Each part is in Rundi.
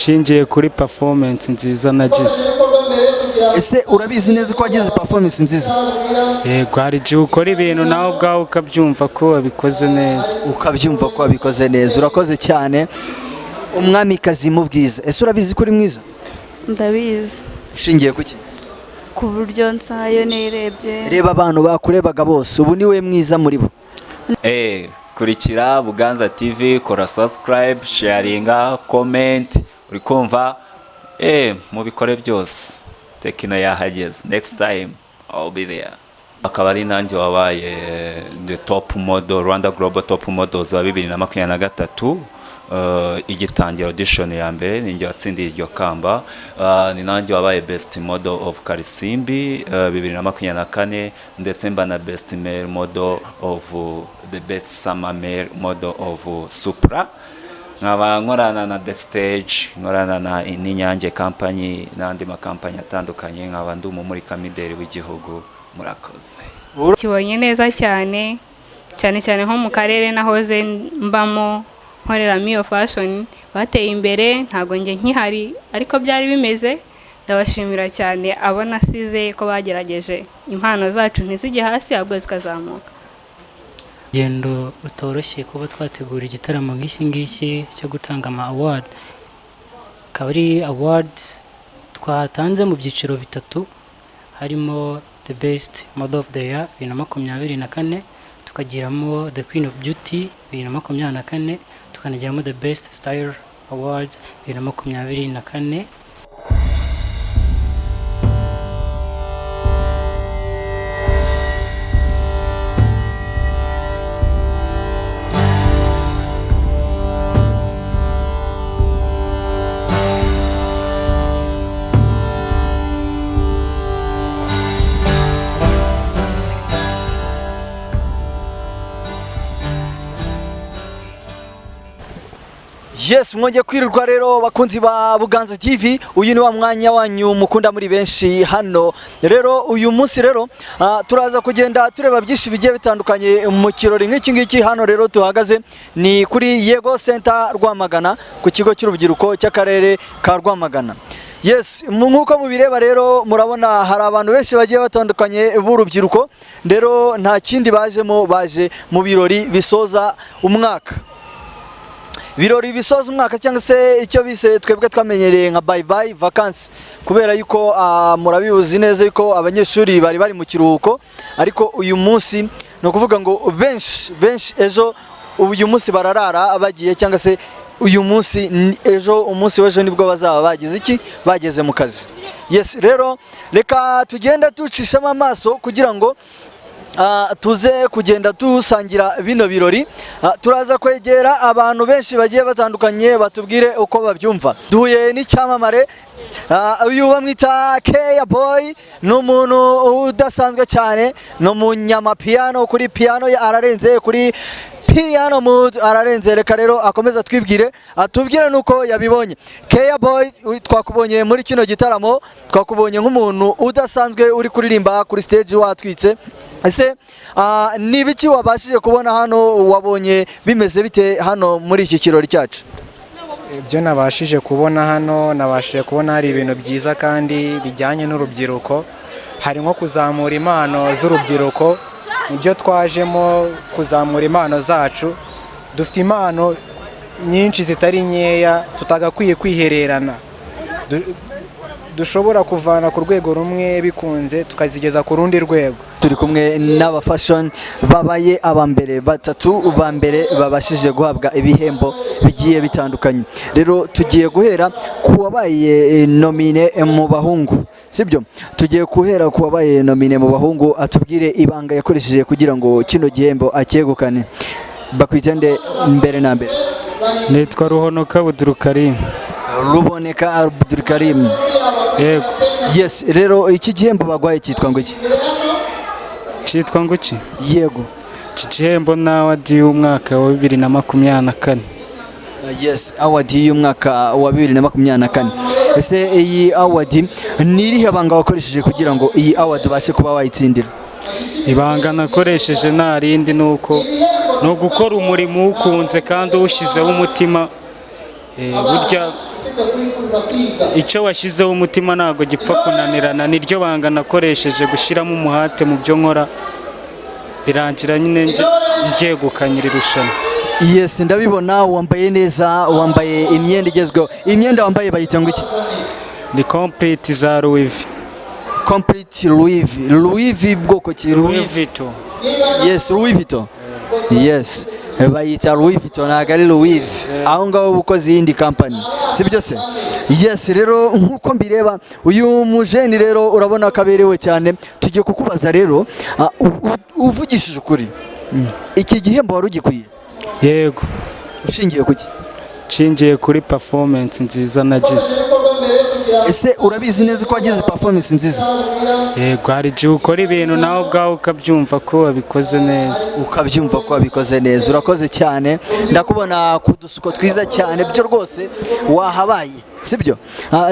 Nshingiye kuri performance nziza nagize. Ese urabizi neza ko wagize performance nziza? Yego, hari igihe ukora ibintu nawe ubwawe ukabyumva ko wabikoze neza. Ukabyumva ko wabikoze neza. Urakoze cyane. Umwamikazi mu bwiza, ese urabizi ko uri mwiza? Ndabizi. Ushingiye ku ki? Ku buryo nsayo nirebye. Reba abantu bakurebaga bose, ubu ni we mwiza muri bo. Kurikira Buganza TV, kora subscribe, sharinga, comment, uri kumva, mubikore byose. Tekino yahageze. Next time I'll be there. Akaba ari nanjye wabaye the top model, Rwanda Global Top Models wa 2023. Igitangira audition ya mbere ninjye watsindiye iryo kamba. Ni nanjye wabaye best model of Karisimbi 2024, ndetse mba na best male model of the best summer male model of Supra. Nkaba nkorana na The Stage, nkorana na n'Inyange Company n'andi makampanyi atandukanye, nkaba ndi umumurikamideli w'igihugu. Murakoze. Kibonye neza cyane cyane cyane nko mu karere nahoze mbamo nkoreramo iyo fashion, bateye imbere. Ntabwo njye nkihari, ariko byari bimeze. Ndabashimira cyane abo nasize ko bagerageje impano zacu ntizijye hasi, ahubwo zikazamuka. Urugendo rutoroshye kuba twategura igitaramo nk'iki ngiki cyo gutanga ama award, akaba ari award twatanze mu byiciro bitatu, harimo the best model of the year 2024, tukagiramo the queen of beauty 2024, tukanagiramo the best style awards 2024. Yes, mwongeye kwirirwa rero bakunzi ba Buganza TV. Uyu ni wa mwanya wanyu mukunda muri benshi hano. Rero uyu munsi rero turaza kugenda tureba byinshi bigiye bitandukanye mu kirori nk'iki ngiki. Hano rero tuhagaze ni kuri Yego Center Rwamagana, ku kigo cy'urubyiruko cy'akarere ka Rwamagana. Yes, nk'uko mubireba rero, murabona hari abantu benshi bagiye batandukanye b'urubyiruko. Rero nta kindi bajemo, baje mu birori bisoza umwaka, birori bisoza umwaka cyangwa se icyo bise twebwe twamenyereye nka bye bye vacances, kubera yuko murabizi neza yuko abanyeshuri bari bari mu kiruhuko. Ariko uyu munsi ni ukuvuga ngo benshi benshi ejo, uyu munsi bararara bagiye, cyangwa se uyu munsi ejo, umunsi w'ejo nibwo bazaba bagize iki, bageze mu kazi. Yes, rero reka tugenda ducishamo amaso kugira ngo tuze kugenda dusangira bino birori. Turaza kwegera abantu benshi bagiye batandukanye batubwire uko babyumva. Duhuye n'icyamamare, uyu bamwita Keya Boy, ni umuntu udasanzwe cyane, ni umunyamapiyano. Kuri piano ye ararenze, kuri piano mood ararenze. Reka rero akomeza atwibwire, atubwire nuko yabibonye. Keya Boy, twakubonye muri kino gitaramo, twakubonye nk'umuntu udasanzwe uri kuririmba kuri stage watwitse. Ese ni ibiki wabashije kubona hano? Wabonye bimeze bite hano muri iki kirori cyacu? Ibyo nabashije kubona hano, nabashije kubona hari ibintu byiza kandi bijyanye n'urubyiruko. Hari nko kuzamura impano z'urubyiruko, nibyo twajemo, kuzamura impano zacu. Dufite impano nyinshi zitari nkeya tutagakwiye kwihererana, dushobora kuvana ku rwego rumwe bikunze tukazigeza ku rundi rwego. Turi kumwe n'aba fashion babaye aba mbere, batatu ba mbere babashije guhabwa ibihembo bigiye bitandukanye. Rero tugiye guhera ku wabaye nominé mu bahungu, sibyo? Tugiye guhera ku wabaye nominé mu bahungu, atubwire ibanga yakoresheje kugira ngo kino gihembo acyegukane. Bakwitende mbere na mbere? Nitwa Ruhonoka Budurukarim. Ruboneka Abdulkarim? Yego. Yes, rero iki gihembo bagwaye cyitwa ngo iki? Cyitwa ngo iki? Yego. Iki gihembo ni award y'umwaka wa 2024. Yes, award y'umwaka wa 2024. Ese iyi award ni irihe banga wakoresheje kugira ngo iyi award ubashe kuba wayitsindira? Ibanga nakoresheje nta rindi, ni uko ni ugukora umurimo uwukunze kandi uwushyizeho umutima. Burya icyo washyizeho umutima ntabwo gipfa kunanirana. Niryo banga nakoresheje, gushyiramo umuhate mu byo nkora, birangira nyine ndyegukanye iri rushanwa. Yes, ndabibona wambaye neza, wambaye imyenda igezweho. Imyenda wambaye bayita ngo iki? Ni complete za Louis V. Complete Louis V. Louis V bwoko ki? Louis Louis V. Vuitton. Yes, Louis Vuitton. Yes, bayita Louis Vuitton, ntabwo ari Louis V. Aho ngaho uba ukoze iyindi company, si byo se? Yes, rero nk'uko mbireba, uyu mujeni rero urabona ko aberewe cyane. Tugiye kukubaza rero, uvugishije ukuri, iki gihembo wari ugikwiye? Yego. Ushingiye ku ki? Nshingiye kuri performance nziza nagize. Ese urabizi neza ko wagize performance nziza? Yego, hari igihe ukora ibintu nawe ubwawe ukabyumva ko wabikoze neza. Ukabyumva ko wabikoze neza. Urakoze cyane, ndakubona ku dusuko twiza cyane, byo rwose wahabaye, sibyo?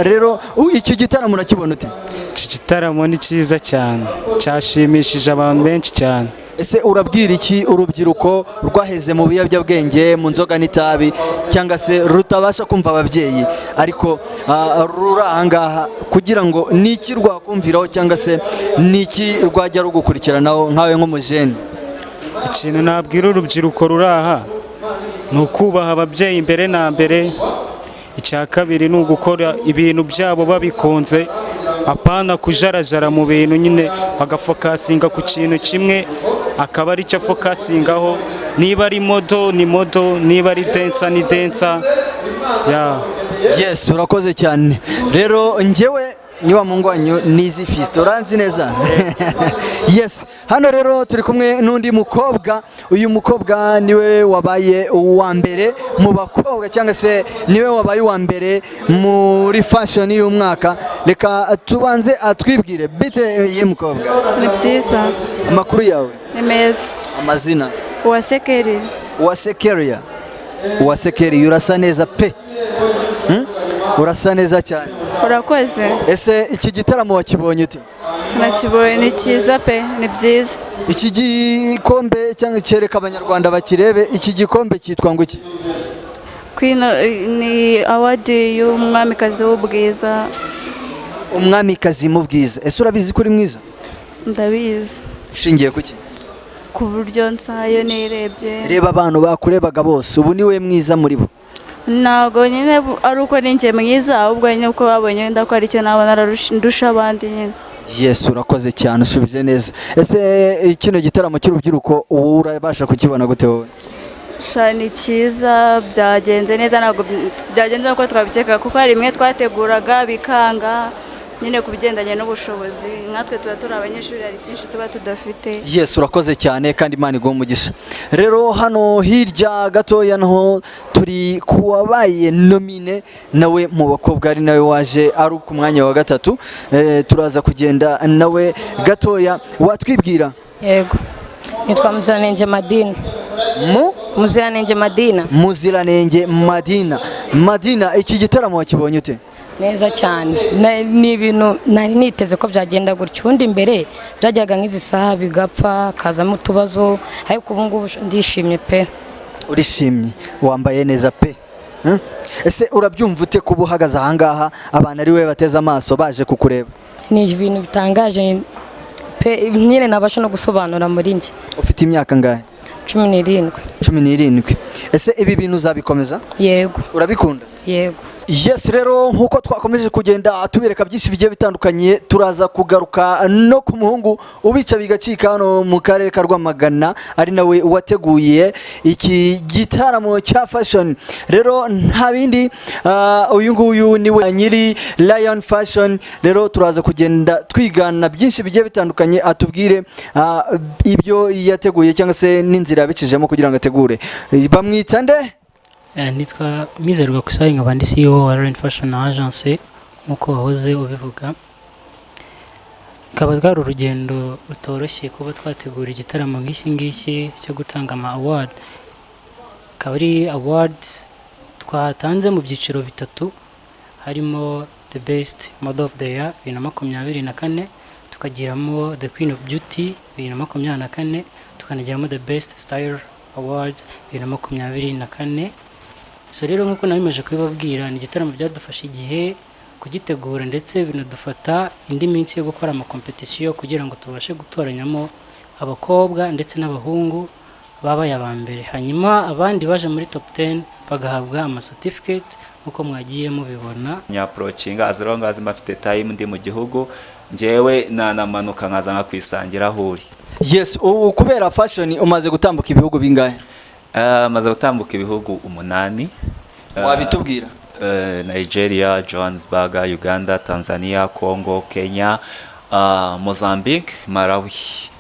Rero iki gitaramo urakibona ute? Iki gitaramo ni cyiza cyane, cyashimishije abantu benshi cyane. Ese urabwira iki urubyiruko rwaheze mu biyobyabwenge, mu nzoga n'itabi, cyangwa se rutabasha kumva ababyeyi, ariko ruri ahangaha, kugira ngo ni iki rwakumviraho, cyangwa se ni iki rwajya rugukurikiranaho nkawe nk'umujene? Ikintu nabwira urubyiruko ruri aha ni ukubaha ababyeyi mbere na mbere. Icya kabiri ni ugukora ibintu byabo babikunze, apana kujarajara mu bintu nyine, bagafokasinga ku kintu kimwe, akaba aricyo afokasingaho. Niba ari model ni model, niba ari dancer ni dancer ya. Yes, urakoze cyane. Rero njyewe ni wa mungu wanyu Nizi Fiston, uranzi neza. Yes, hano rero turi kumwe n'undi mukobwa. Uyu mukobwa niwe wabaye uwa mbere mu bakobwa, cyangwa se niwe wabaye uwa mbere muri fashion y'umwaka. Reka tubanze atwibwire. Bite ye mukobwa? Ni byiza. Amakuru yawe? Ni meza. Amazina? Uwasekeri. Uwasekeriya, Uwasekeriya, urasa neza pe. Urasa neza cyane. Urakoze. Ese iki gitaramo wakibonye ute? Nakibonye ni cyiza pe, ni byiza. Iki gikombe, cyangwa cyereka Abanyarwanda bakirebe, iki gikombe cyitwa ngo iki? Queen ni award y'umwamikazi w'ubwiza. Umwamikazi mu bwiza. Ese urabizi ko uri mwiza? Ndabizi. Ushingiye ku ki? Ku buryo nsayo nirebye. Reba abantu bakurebaga bose, ubu ni we mwiza muri bo. Ntabwo nyine ari uko ninjye mwiza, ahubwo nyine uko babonye wenda ko aricyo nabona ndusha abandi nyine. Yes, urakoze cyane, usubije neza. Ese kino gitaramo cy'urubyiruko ubu urabasha kukibona gute wowe? Sha, ni cyiza, byagenze neza, ntabwo byagenze nk'uko twabikekaga, kuko hari imwe twateguraga bikanga nyine ku bigendanye n'ubushobozi. Nkatwe tuba turi abanyeshuri, hari byinshi tuba tudafite. Yes, urakoze cyane kandi Imana iguhe umugisha. Rero hano hirya gatoya naho turi ku wabaye nominé nawe mu bakobwa, ari nawe waje ari ku mwanya wa gatatu. Turaza kugenda nawe gatoya. Watwibwira? Yego, nitwa Muziranenge Madina. Mu? Muziranenge Madina. Muziranenge Madina. Madina, iki gitaramo wakibonye ute? Neza cyane. Ni ibintu nari niteze ko byagenda gutyo. Ubundi mbere byajyaga nk'izi saha bigapfa, kazamo utubazo, ariko ubu ngubu ndishimye pe. Urishimye, wambaye neza pe. Ese urabyumva ute kuba uhagaze ahangaha, abantu ari we bateze amaso baje kukureba? Ni ibintu bitangaje pe, nyine nabasha no gusobanura muri njye. Ufite imyaka ngahe? 17. 17. Ese ibi bintu uzabikomeza? Yego. Urabikunda? Yego. Yes, rero nk'uko twakomeje kugenda tubereka byinshi bigiye bitandukanye, turaza kugaruka no ku muhungu ubica bigacika hano mu karere ka Rwamagana, ari nawe wateguye iki gitaramo cya fashion. Rero nta bindi, uyu nguyu niwe nyiri Lion Fashion. Rero turaza kugenda twigana byinshi bigiye bitandukanye, atubwire ibyo yateguye cyangwa se n'inzira yabicijemo kugira ngo ategure. Bamwita nde? Nitwa Mizero Gakusari, nkaba ndi CEO wa Lion Fashion Agency nk'uko wahoze ubivuga. Bikaba rwari urugendo rutoroshye kuba twategura igitaramo nk'iki ngiki cyo gutanga ama award. Akaba ari award twatanze mu byiciro bitatu, harimo the best model of the year 2024, tukagiramo the queen of beauty 2024, tukanagiramo the best style awards 2024. So rero, nk'uko nabimaze kubibabwira, ni igitaramo byadufashe igihe kugitegura, ndetse binadufata indi minsi yo gukora amakompetisiyo kugira ngo tubashe gutoranyamo abakobwa ndetse n'abahungu babaye aba mbere, hanyuma abandi baje muri top 10 bagahabwa amacertificate nk'uko mwagiye mubibona. Nyapproachinga as long as mba time ndi mu gihugu, njyewe nanamanuka nkaza nkakwisangira aho uri. Yes, ubu kubera fashion umaze gutambuka ibihugu bingahe? Maze gutambuka ibihugu 8. Wabitubwira? Nigeria, Johannesburg, Uganda, Tanzania, Congo, Kenya, Mozambique, Malawi,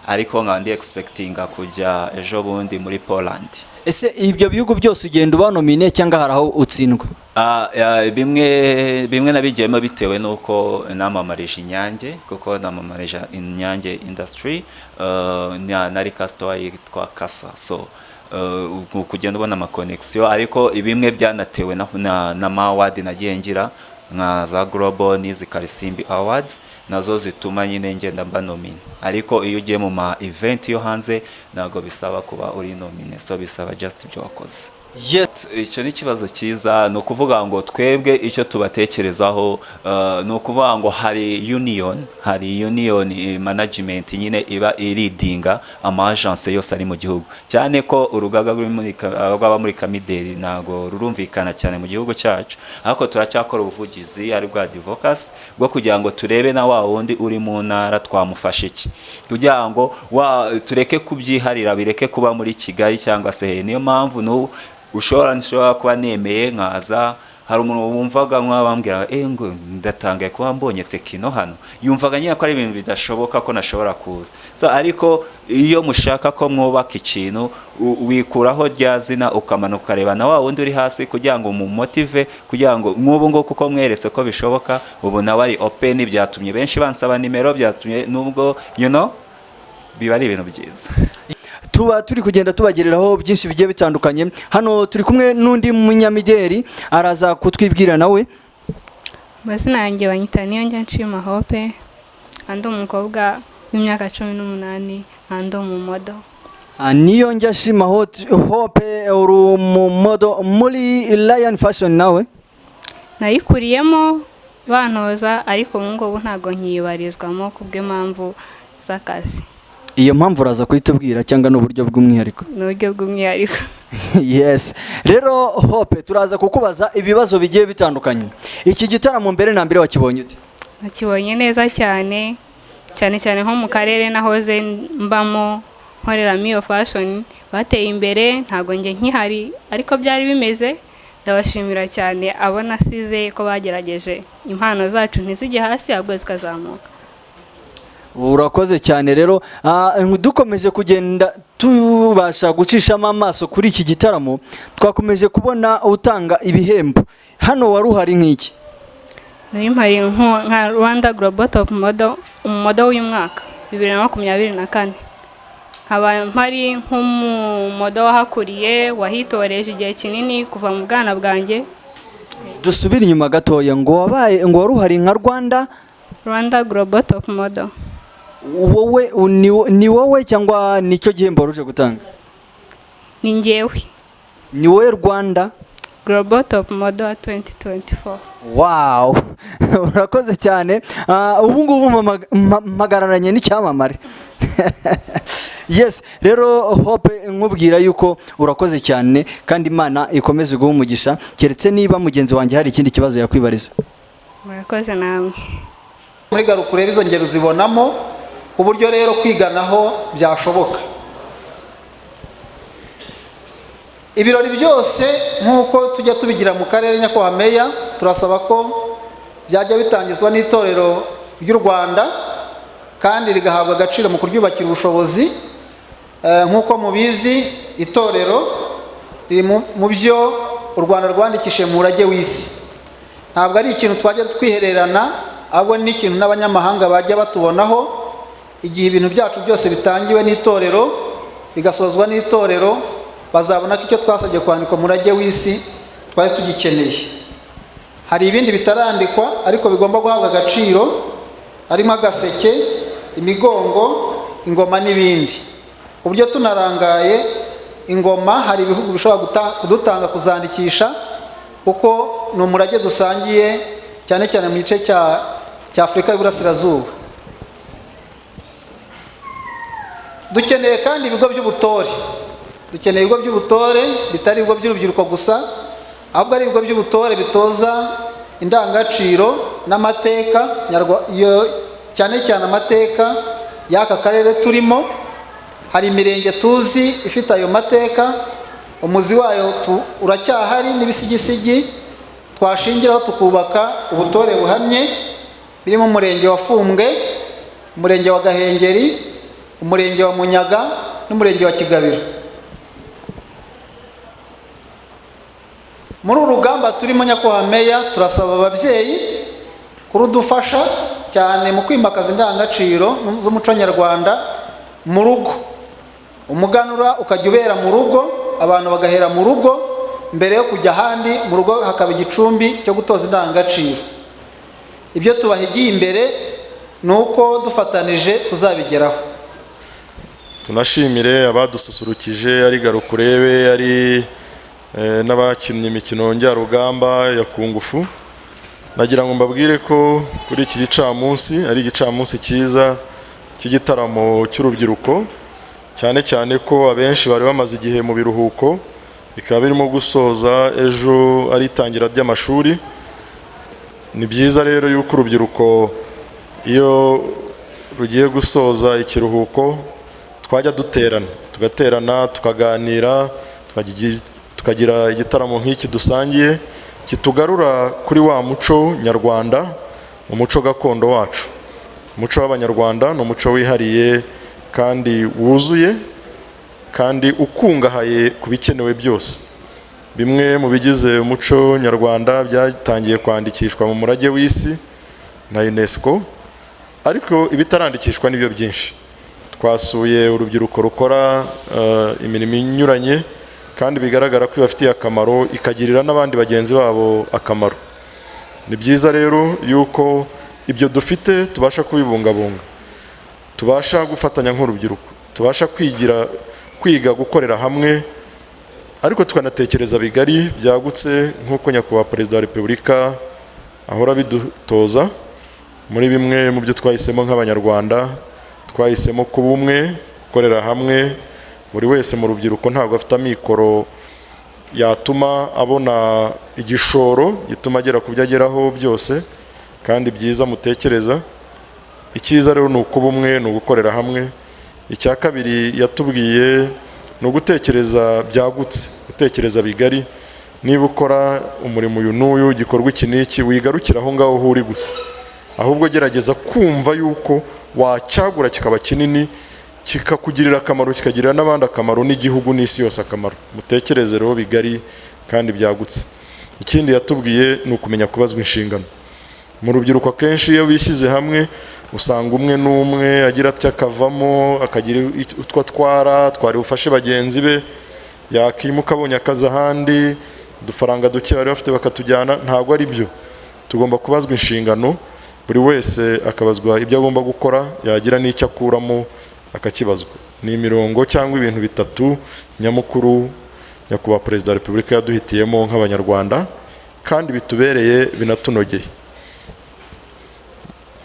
ariko nkaba ndi expectinga kujya ejo bundi muri Poland. Ese ibyo bihugu byose ugenda uba nominé cyangwa hari aho utsindwa? Bimwe bimwe nabigiyemo bitewe n'uko namamarije Inyange, kuko namamarije Inyange Industry na liquor store yitwa Kasa. So kugenda ubona ama connection, ariko bimwe byanatewe na ma award nagiye ngira nka za Global n'izi Karisimbi Awards, nazo zituma nyine ngenda mba nominé. Ariko iyo ugiye mu ma event yo hanze ntabwo bisaba kuba uri nominé, so bisaba just ibyo wakoze. Icyo ni ikibazo cyiza. Ni ukuvuga ngo twebwe icyo tubatekerezaho, ni ukuvuga ngo hari union management nyine iba ileadinga ama agence yose ari mu gihugu, cyane ko urugaga rw'abamurikamideli ntabwo rurumvikana cyane mu gihugu cyacu, ariko turacyakora ubuvugizi ari bwa advocacy bwo kugira ngo turebe na wa wundi uri mu ntara twamufasha iki, kugira ngo tureke kubyiharira, bireke kuba muri Kigali cyangwa se hehe. Niyo mpamvu n'ubu nshobora kuba nemeye nkaza. Hari umuntu wumvaga nk'abambwira ngo ndatangaye kuba mbonye Tekno hano, yumvaga nyine ko ari ibintu bidashoboka ko nashobora kuza. So ariko iyo mushaka ko mwubaka ikintu, wikuraho rya zina, ukamanuka ukareba na wa wundi uri hasi kugira ngo umumotive, kugira ngo nk'ubu ngubu kuko mweretse ko bishoboka, ubu nawe ari open. Byatumye benshi bansaba nimero, byatumye nubwo biba ari ibintu byiza. Tuba turi kugenda tubagereraho byinshi bigiye bitandukanye. Hano turi kumwe n'undi munyamideli, araza kutwibwira nawe. Amazina yanjye banyita Niyonjya Nshima Hope, ndi umukobwa w'imyaka 18, ndi umumodel. Niyo njya shima Hope, uri umumodel muri Lion Fashion nawe? Nayikuriyemo bantoza, ariko ubu ngubu ntabwo nkiyibarizwamo kubw'impamvu z'akazi. Iyo mpamvu uraza kuyitubwira cyangwa ni uburyo bw'umwihariko? Ni uburyo bw'umwihariko. Yes, rero Hope, turaza kukubaza ibibazo bigiye bitandukanye. Iki gitaramo mbere na mbere wakibonye ute? Nakibonye neza cyane, cyane cyane nko mu karere nahoze mbamo nkoreramo iyo fashion bateye imbere, ntabwo njye nkihari ariko byari bimeze. Ndabashimira cyane abo nasize ko bagerageje impano zacu ntizijye hasi, ahubwo zikazamuka. Urakoze cyane. Rero dukomeje kugenda tubasha gucishamo amaso kuri iki gitaramo, twakomeje kubona utanga ibihembo hano. Wari uhari nk'iki? Nari mpari nka Rwanda Global Top Model, umumodel w'uyu mwaka 2024, nkaba mpari nk'umumodel wahakuriye, wahitoreje igihe kinini kuva mu bwana bwanjye. Dusubire inyuma gatoya, ngo wabaye, ngo wari uhari nka Rwanda Rwanda Global Top Model. Wowe ni wowe cyangwa nicyo gihembo wari uje gutanga? Ni njyewe. Ni wowe Rwanda Global Top Model wa 2024. Wow, urakoze cyane. Ubu ngubu mpagararanye n'icyamamare. Yes, rero Hope, nkubwira yuko urakoze cyane kandi Imana ikomeze guha umugisha, keretse niba mugenzi wanjye hari ikindi kibazo yakwibariza. Murakoze namwe. Muri garuka urebe izo ngero uzibonamo, ku buryo rero kwiganaho byashoboka. Ibirori byose nk'uko tujya tubigira mu karere, nyakubahwa meya, turasaba ko byajya bitangizwa n'itorero ry'u Rwanda kandi rigahabwa agaciro mu kuryubakira ubushobozi. Nk'uko mubizi, itorero riri mu byo u Rwanda rwandikishije mu murage w'isi. Ntabwo ari ikintu twajya twihererana, ahubwo ni ikintu n'abanyamahanga bajya batubonaho. Igihe ibintu byacu byose bitangiwe n'itorero bigasozwa n'itorero, bazabona ko icyo twasabye kwandikwa mu murage w'isi twari tugikeneye. Hari ibindi bitarandikwa ariko bigomba guhabwa agaciro, harimo agaseke, imigongo, ingoma n'ibindi. Uburyo tunarangaye ingoma, hari ibihugu bishobora kudutanga kuzandikisha. Kuko ni umurage dusangiye, cyane cyane mu gice cya Afurika y'Iburasirazuba. Dukeneye kandi ibigo by'ubutore. Dukeneye ibigo by'ubutore bitari ibigo by'urubyiruko gusa, ahubwo ari ibigo by'ubutore bitoza indangagaciro n'amateka, cyane cyane amateka y'aka karere turimo. Hari imirenge tuzi ifite ayo mateka, umuzi wayo uracyahari n'ibisigisigi twashingiraho tukubaka ubutore buhamye, birimo umurenge wa Fumbwe, umurenge wa Gahengeri, umurenge wa Munyaga n'umurenge wa Kigabiro. Muri uru rugamba turimo, Nyakubahwa Meya, turasaba ababyeyi kurudufasha cyane mu kwimakaza indangagaciro z'umuco nyarwanda mu rugo. Umuganura ukajya ubera mu rugo, abantu bagahera mu rugo mbere yo kujya ahandi, mu rugo hakaba igicumbi cyo gutoza indangagaciro. Ibyo tubahigiye imbere ni uko dufatanije tuzabigeraho. Tunashimire abadususurukije, ari Garukurebe, ari n'abakinnye imikino njyarugamba ya kungufu. Nagira ngo mbabwire ko kuri iki gicamunsi ari igicamunsi cyiza cy'igitaramo cy'urubyiruko, cyane cyane ko abenshi bari bamaze igihe mu biruhuko, bikaba birimo gusoza ejo ari itangira ry'amashuri. Ni byiza rero yuko urubyiruko iyo rugiye gusoza ikiruhuko twajya duterana, tugaterana, tukaganira, tukagira igitaramo nk'iki dusangiye kitugarura kuri wa muco nyarwanda, umuco gakondo wacu. Umuco w'Abanyarwanda ni umuco wihariye kandi wuzuye kandi ukungahaye ku bikenewe byose. Bimwe mu bigize umuco nyarwanda byatangiye kwandikishwa mu murage w'isi na UNESCO, ariko ibitarandikishwa nibyo byinshi. Twasuye urubyiruko rukora imirimo inyuranye kandi bigaragara ko ibafitiye akamaro, ikagirira n'abandi bagenzi babo akamaro. Ni byiza rero yuko ibyo dufite tubasha kubibungabunga, tubasha gufatanya nk'urubyiruko, tubasha kwiga gukorera hamwe, ariko tukanatekereza bigari byagutse nk'uko Nyakubahwa Perezida wa Repubulika ahora abidutoza. Muri bimwe mu byo twahisemo nk'Abanyarwanda, twahisemo kuba umwe, gukorera hamwe. Buri wese mu rubyiruko ntabwo afite amikoro yatuma abona igishoro gituma agera ku byo ageraho byose kandi byiza mutekereza. Icyiza rero ni ukuba umwe, ni ugukorera hamwe. Icya kabiri yatubwiye ni ugutekereza byagutse, gutekereza bigari. Niba ukora umurimo uyu n'uyu, igikorwa iki n'iki, wigarukira aho ngaho aho uri gusa, ahubwo gerageza kumva yuko wacyagura kikaba kinini, kikakugirira akamaro, kikagirira n'abandi akamaro, n'igihugu n'isi yose akamaro. Mutekereze rero bigari kandi byagutse. Ikindi yatubwiye ni ukumenya kubazwa inshingano. Mu rubyiruko akenshi iyo bishyize hamwe usanga umwe n'umwe agira atya akavamo, akagira utwo atwara twari bufashe bagenzi be, yakimuka abonye akazi ahandi, udufaranga duke bari bafite bakatujyana. Ntabwo ari byo. Tugomba kubazwa inshingano, buri wese akabazwa ibyo agomba gukora, yagira n'icyo akuramo akakibazwa. Ni imirongo cyangwa ibintu bitatu nyamukuru Nyakubahwa Perezida wa Repubulika yaduhitiyemo nk'Abanyarwanda kandi bitubereye binatunogeye.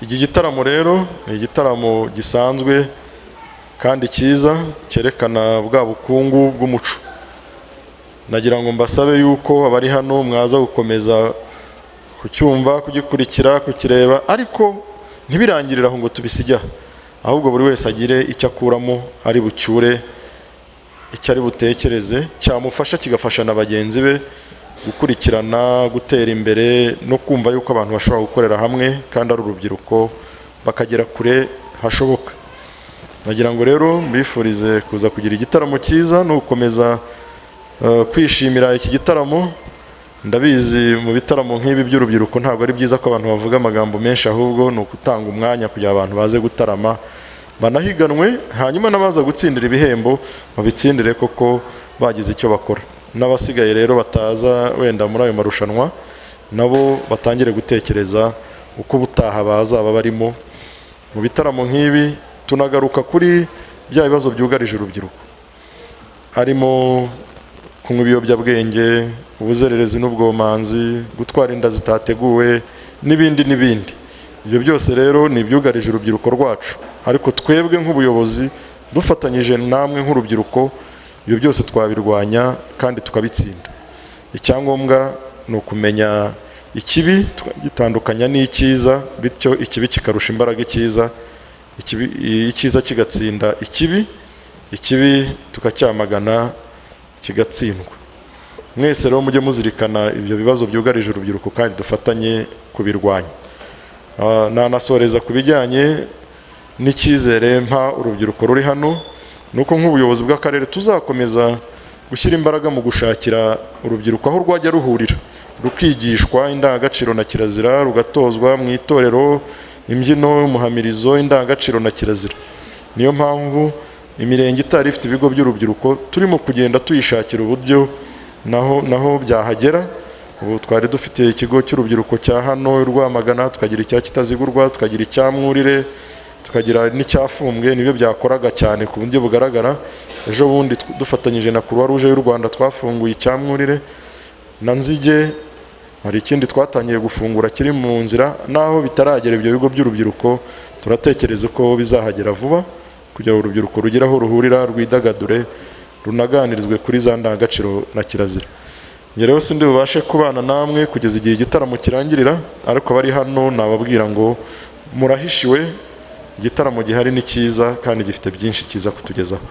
Iki gitaramo rero ni igitaramo gisanzwe kandi cyiza cyerekana bwa bukungu bw'umuco. Nagira ngo mbasabe yuko abari hano mwaza gukomeza kucyumva, kugikurikira, kukireba, ariko ntibirangirire aho ngo tubisige, ahubwo buri wese agire icyo akuramo, ari bucyure, icyo ari butekereze cyamufasha, kigafasha na bagenzi be gukurikirana, gutera imbere no kumva yuko abantu bashobora gukorera hamwe kandi ari urubyiruko bakagera kure hashoboka. Nagira ngo rero mbifurize kuza kugira igitaramo cyiza no gukomeza kwishimira iki gitaramo. Ndabizi mu bitaramo nk'ibi by'urubyiruko ntabwo ari byiza ko abantu bavuga amagambo menshi, ahubwo ni ukutanga umwanya kugira abantu baze gutarama banahiganwe, hanyuma n'abaza gutsindira ibihembo babitsindire koko bagize icyo bakora. N'abasigaye rero bataza wenda muri ayo marushanwa nabo batangire gutekereza uko ubutaha bazaba barimo. Mu bitaramo nk'ibi tunagaruka kuri bya bibazo byugarije urubyiruko, harimo Kunywa ibiyobyabwenge, ubuzererezi n'ubwomanzi, gutwara inda zitateguwe n'ibindi n'ibindi. Ibyo byose rero ni ibyugarije urubyiruko rwacu, ariko twebwe nk'ubuyobozi dufatanyije namwe nk'urubyiruko, ibyo byose twabirwanya kandi tukabitsinda. Icyangombwa ni ukumenya ikibi, tukagitandukanya n'icyiza, bityo ikibi kikarusha imbaraga icyiza, icyiza kigatsinda ikibi, ikibi tukacyamagana kigatsindwa. Mwese rero mujye muzirikana ibyo bibazo byugarije urubyiruko kandi dufatanye kubirwanya. Nanasoreza ku bijyanye n'icyizere mpa urubyiruko ruri hano, ni uko nk'ubuyobozi bw'akarere tuzakomeza gushyira imbaraga mu gushakira urubyiruko aho rwajya ruhurira, rukigishwa indangagaciro na kirazira, rugatozwa mu itorero imbyino, umuhamirizo, indangagaciro na kirazira. Niyo mpamvu imirenge itari ifite ibigo by'urubyiruko turimo kugenda tuyishakira uburyo naho byahagera. Ubu twari dufite ikigo cy'urubyiruko cya hano Rwamagana, tukagira icya Kitazigurwa, tukagira icya Mwurire, tukagira n'icyafumbwe, nibyo byakoraga cyane ku buryo bugaragara. Ejo bundi dufatanyije na Croix Rouge y'u Rwanda twafunguye icya Mwurire na Nzige, hari ikindi twatangiye gufungura kiri mu nzira. Naho bitaragera ibyo bigo by'urubyiruko, turatekereza ko bizahagera vuba kugira ngo urubyiruko rugere aho ruhurira, rwidagadure, runaganirizwe kuri za ndangagaciro na kirazira. Njye rero sindi bubashe kubana namwe kugeza igihe igitaramo kirangirira, ariko abari hano nababwira ngo murahishiwe, igitaramo gihari ni cyiza kandi gifite byinshi cyiza kutugezaho.